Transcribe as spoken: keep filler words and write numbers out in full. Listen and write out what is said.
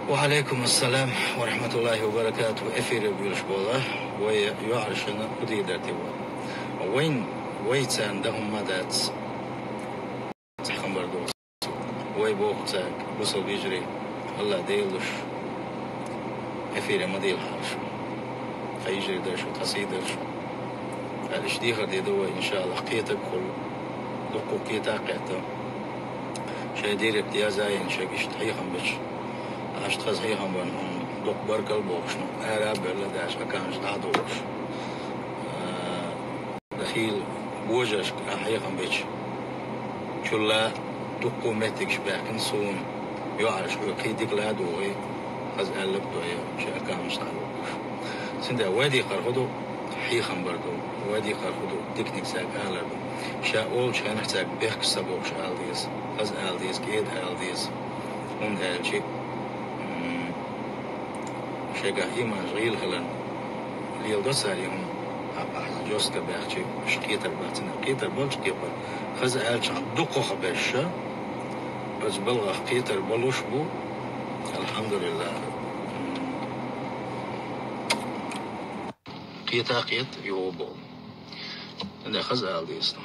Ва Ӏалайкум ассалам ва рахьматуллахӀи ва баракатухӀ. Эфире буьйлуш болу вай йоӀаршна хӀу дийр дара те вай. Вайн, вай царна дан хӀумма дац. Цхьа хабар ду. Вай боху цаьрга, бусалба йижарий, АллахӀ Дела луш, эфире ма дийла хьалаш. Тхан йижарий дара шу, тхан сий дара шу. Аьлла, иштта дехар дийр ду вай, иншаАллахӀ, кхетарг хуьлу, дуккха кхета а кхетта. Шайн директ язъяйина шайга иштта хьехам бечу. Аша тхаза хьехам бан хьуна дукха баркалла бохуш, ну, ара а бевлла, даьша аккаунташ дӀа а дохуш. А, хийла божаршка а хьехам бечу. Чулла дуккха меттигаш баьхкина суна. ЙоӀарш хьоьга кхин дика ла а дугӀий, хаза аьлларг а дой, шайн аккаунташ дӀа а дохуш. Цундела вай дехар хӀу ду, хьехам бар ду, вай дехар хӀу ду, диканиг цаьрга алар ду. Ша олучу хенахь цаьрга бехкаш ца бохуш ала деза, хаза ала деза, кӀеда ала деза. ХӀунда аьлча, м, шайгахь ийманаш гӀийла хиларна, леладо цара и хӀума, хьакъахь жестко баьхча, уьш кхетар бац, кхетар болчу кепара, хаза аьлча, дукхах беш, оцу балгӀах кхетар болуш бу, алхьамдулиллахӀ. М, кхета а кхета, юха боху. Дан хаза ала деза.